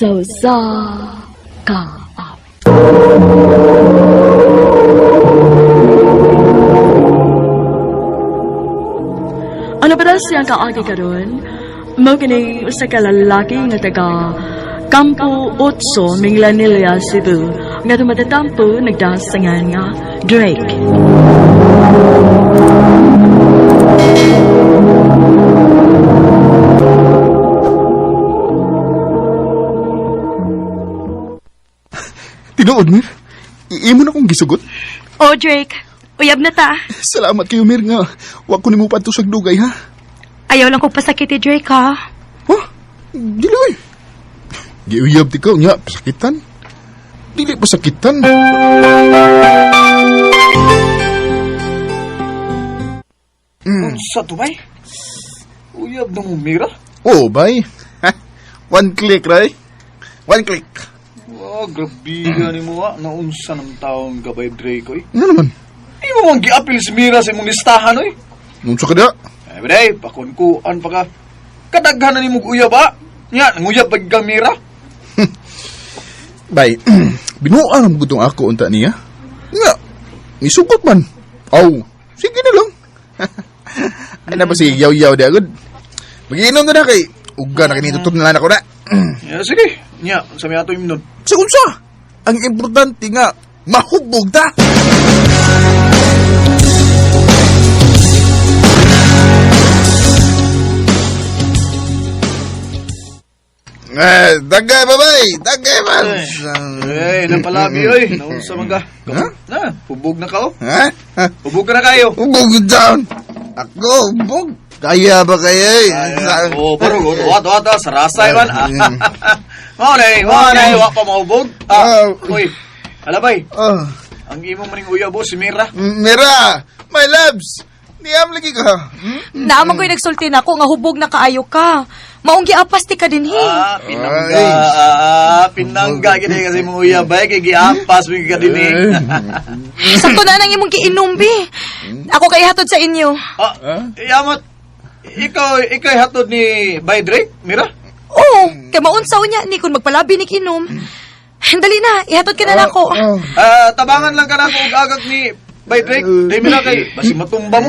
Sa usa ka awit. Ano ba siyang kaagi karon? Mao kini usa ka lalaki nga taga Kampo Otso, Minglanilla, Cebu, nga dumatatampo nagdasangan nga Drake. Tinuod, Mir. Iimo na kong gisugot. Oh, Drake. Uyab na ta. Salamat kayo, Mir, nga. Wa ko nimo padto sa dugay, ha? Ayaw lang kong pasakit ni Drake, ha? Ha? Dili, oy. Giuyab ti ka, nya, pasakitan. Dili pasakitan. Unsa to bay? Uyab na mo mira? Oh, bay. One click, right? One click. Oh, grabe ka ni mo ah. Naunsa ng taon ka bay Drake oy. Ano naman? Di mo man giapil si Mira sa imong listahan oy. Nung sa kada? Ay bay, pakunkuan pa ka. Kadaghan na nimo og uyab ah. Nya, nanguyab pag kang Mira. Bay, binuang ang gutong ako unta niya. Nga, misugot man. Aw, sige na lang. Ay na pa si yaw-yaw di agad. Magiinom na na kay. Uga na kinitutod na lang ako na. Ya, sige. Nya, sa may ato imnon. Sa unsa? Ang importante nga, mahubog ta. Eh, dagay babay, dagay man. Eh, napalabi oy. Naunsa man ka? Ha? Na, hubog na ka oh. Ha? Ha? Hubog ka na kayo. Hubog down. Ako, hubog. Kaya ba kayo? Ay, oh, pero wat wat ah, sarasay man. Mao na, mao na, wa pa mahubog. Ah, uy. Alabay, Ah, ang imo maning uyab oh, si Mira. Mira, my loves. Niyam lagi ka. Hmm? Naamang ko'y nagsulti na ako nga hubog na kaayo ka. Maong giapas ti ka din, he. Ah, pinangga, Ay. ah, pinangga gid kasi imong uyab bay kay giapas mi ka dinhi. Sakto na nang imong giinom, bi. Ako kay hatod sa inyo. Ah, yamot. Ikaw, ikaw hatod ni Bay Drake, Mira? Oo, kay maunsaw niya ni kung magpalabi ni inom. Dali na, ihatod ka na nako. Ah, Ah, tabangan lang ka na og agak ni Bay Drake. Dili Mira kay basi matumba mo.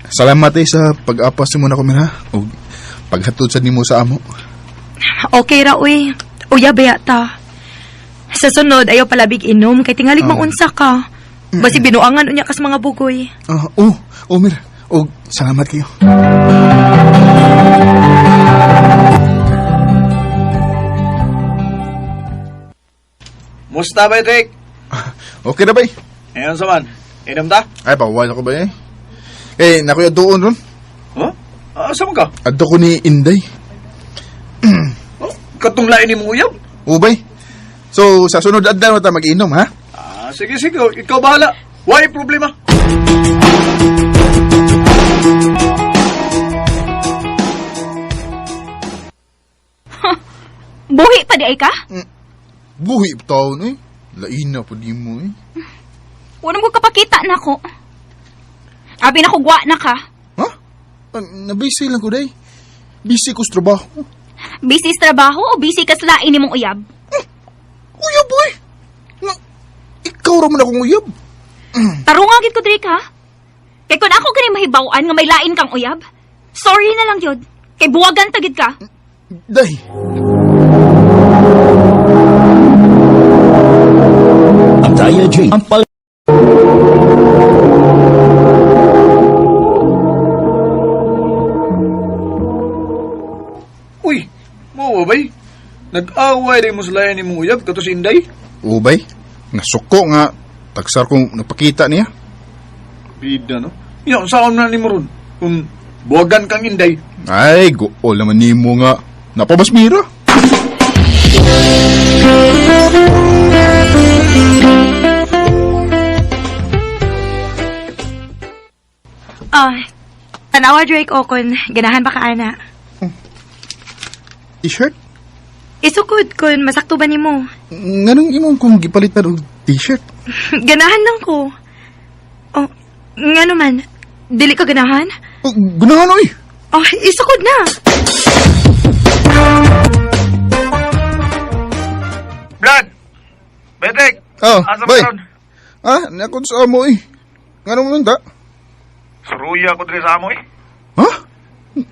Salamat eh sa pag-apas nimo na ko Mira. O paghatod sa nimo sa amo. Okay ra, uy. Uya, baya ta. Sa sunod, ayaw palabig inom kay tingalig Oh. maunsa ka. Basi binuangan unya kas mga bugoy. Ah, oh, oh Mira. O salamat kayo. Musta Bay Drake? Okay na bay. Ayon sa man. Inom ta? Ay, bawal ako ba eh. Eh, nakuya doon ron. Huh? Ah, sa man ka? Adto ko ni Inday. Oh, katong lain ni mong uyab. Ubay. So, sa sunod adlaw na ta mag-inom, ha? Ah, sige, sige. Ikaw bahala. Why problema? Buhi pa di ay ka? Buhi pa taon eh. Lain na po di mo eh. Wala mo kapakita na ako. Abi na ko gwa na ka. Ha? Ah, nabisi lang ko day. Busy ko sa trabaho. Busy sa trabaho o busy ka sa lain nimong uyab? Uyab, boy! Nga, ikaw ra man akong uyab. Tarunga gid ko diri ka. Kay kun ako gani mahibaw-an nga may lain kang uyab. Sorry na lang yun. Kay buwagan ta gid ka. Day. Ang Daya J. Ang pal Uy, mo ba bay? Nag-away rin mo sa lain ni mong uyab kato si Inday. Ubay. Nasuko nga. Tagsar kong napakita niya. Bida no. Nya unsaon na nimo ron? Kung buwagan kang Inday. Ay, gool naman nimo nga. Napabas mira. Ah, tanawa Drake o kun ganahan ba ka ana. T-shirt? Isukod kun masakto ba nimo? Nganong imong kong gipalitan og t-shirt? Ganahan lang ko. Oh, Nga naman, dili ka ganahan? Oh, ganahan oy. Oh, isukod na. Brad! Bedek! Oh, Asa bay. karon? Ah, nakon sa amo eh. Nga naman ta? Suruya ko diri sa amo eh. Ha?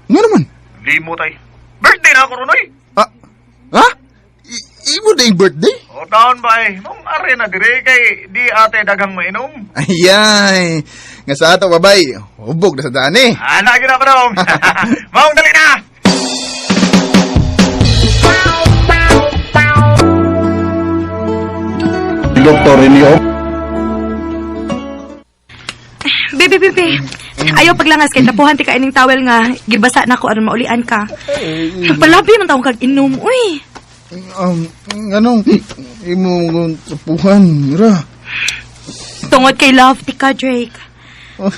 Nga naman? Limot ay. Birthday na ako ron oy. Ah, ha? Imo na yung birthday? O taon ba eh. Mong are na dire kay di ate daghang mainom. Ayay. Nga sa ato, babay. Hubog na sa daan eh. Ana gyud na pa dong. Maong dali na. Bebe, bebe. Ayaw paglangas kay tapuhan ti ka ining towel nga gibasa na ko aron maulian ka. Palabi man taong kag inom, uy. Anong imo mong tapuhan, Mira? Tungod kay love ti ka, Drake. Oh.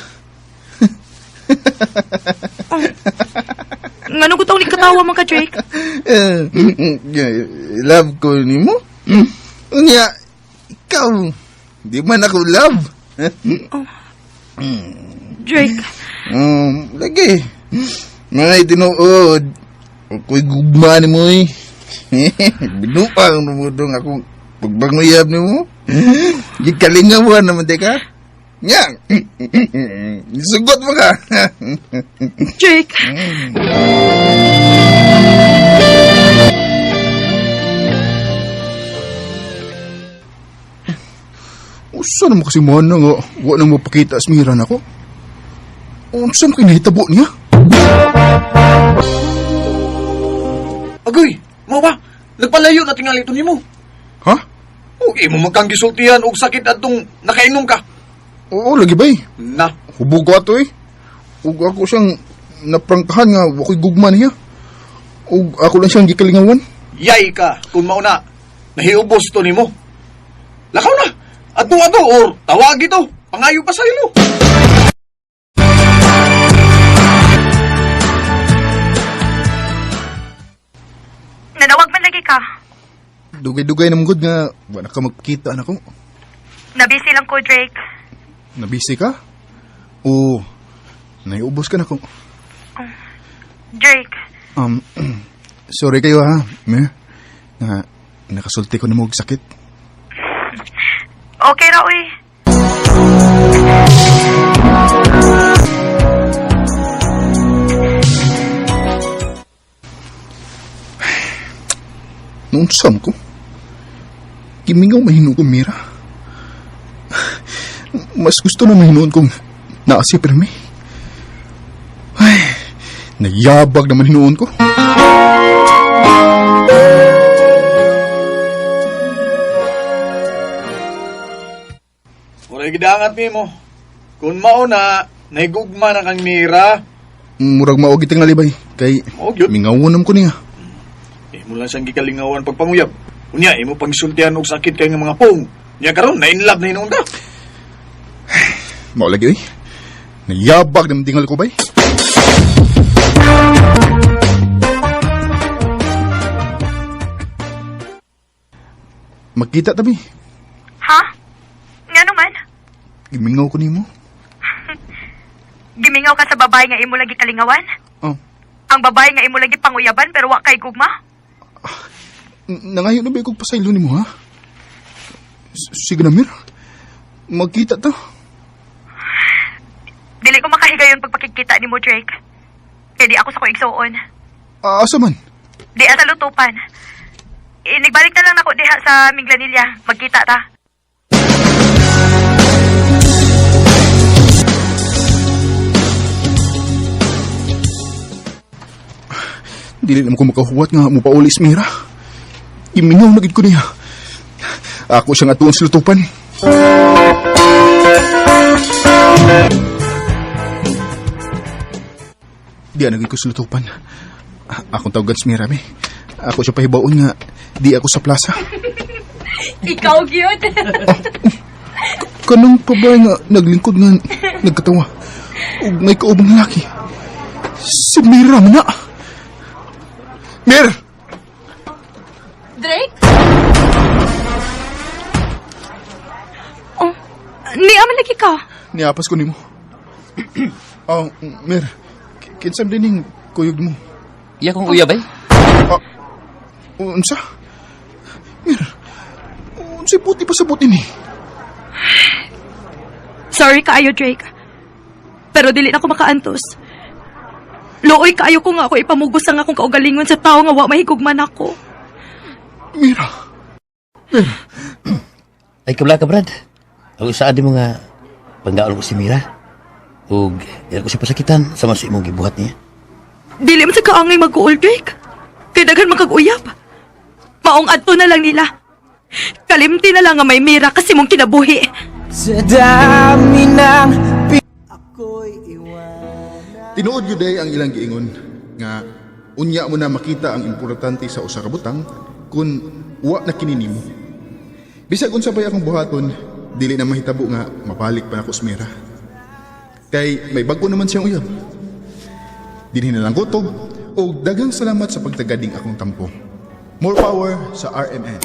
Oh. Ngano ko taong katawa man ka, Drake? Eh, love ko nimo? Unya, ikaw, di man ako love. Drake, Lagi. Mga tinuod, ako'y gugma ni mo eh. Binuang rumudong akong pagbanguyab ni mo. Gikalingawan naman di ka. Nya, sugot mo ka. Drake. Usa naman kasi mo na nga, wa nang mapakita sa mira nako. Unsa man kinahitabo niya? Agoy, mo ba? Nagpalayo na tingali ito nimo. Ha? Og imo man kang gisultihan og sakit adtong nakainom ka. Oo, lagi bay. Na, Hubog ko ato eh. Ug ako siyang naprangkahan nga wa ko'y gugma niya. Ug ako lang siyang gikalingawan. yay ka kung mauna. Nahiubos to nimo. Lakaw na. Adto ato or tawag ito. Pangayo pa sa ilo. Nanawag man lagi ka. Dugay-dugay na mong nga wa na ka magkita nako. Nabisi lang ko, Drake. Nabisi ka? Oo. Naiubos ka nako. Drake. Sorry kayo ha. Mir. Na nakasulti ko na mo og sakit. Okay ra, uy. Noon sam ko. Gimingaw mahinuon ko, Mira. Mas gusto na mahinuon kong naasi permi. Ay, nayabag naman hinuon ko. Oray gidangat nimo. Kung mauna, nahigugma na kang Mira. Murag mao giting nalibay kay Mao gyud. mingawon nam ko niya. Imo lang siyang gikalingawan pagpanguyab. Unya, imo pangsultihan og sakit kay nga mga pong. Unya karon na in love na hinuon ka. Mao lagi oy. Nayabag naman tingal ko bay. Magkita tabi. Ha? Ngano man? Gimingaw ko nimo. Gimingaw ka sa babae nga imo lagi kalingawan? Oh, Ang babae nga imo lagi panguyaban pero wa kay gugma? nangayo na ba ikog pasaylo nimo ha? Sige na Mir. Magkita ta. Dili ko makahigayon pagpakikita nimo, Drake. Kay di ako sa koigsoon. Ah, asa man? Di sa lutupan. Inigbalik na lang nako diha sa Minglanilla. Magkita ta. Dili naman ko makahuwat nga mupauli si Mira. Imingaw na gid ko niya. Ako siyang atuon sa lutupan. Di na gid ko sa lutupan. Akong tawagan si Mira, mi. Ako siya pahibaon nga di ako sa plaza. Ikaw gyud. Kanang pa ba nga naglingkod nga nagkatawa. Ug may kaubang lalaki. Si Mira man na. Mir! Drake? Oh, niya man lagi ka. Niapas ko nimo. Oh, Mir, kinsa man dining kuyog mo? Iya kong uyab ay. Ah, unsa? Mir, unsay puti pa sa buti ni? Sorry kaayo, Drake. Pero dili na ko makaantos. Luoy kaayo ko nga ako ipamugos ang akong kaugalingon sa tao nga wa mahigugman ako. Mira, Ay kabla ka, Brad. Ako saan di mo nga panggaon ko si Mira. Ug dili ko siya pasakitan sama sa imong gibuhat niya. Dili man sa kaangay mag-uol, Drake. Kay daghan man kag uyab. Maong adto na lang nila. Kalimti na lang nga may mira kasi mong kinabuhi. Tinuod yun day ang ilang giingon nga unya mo na makita ang importante sa usa ka butang kun wa na kini nimo. Bisag unsa pay akong buhaton, dili na mahitabo nga mabalik pa nako sa Mira. Kay may bag-o naman siyang uyab. Dinhi na lang kutob og daghang salamat sa pagtagading akong tampo. More power sa RMN.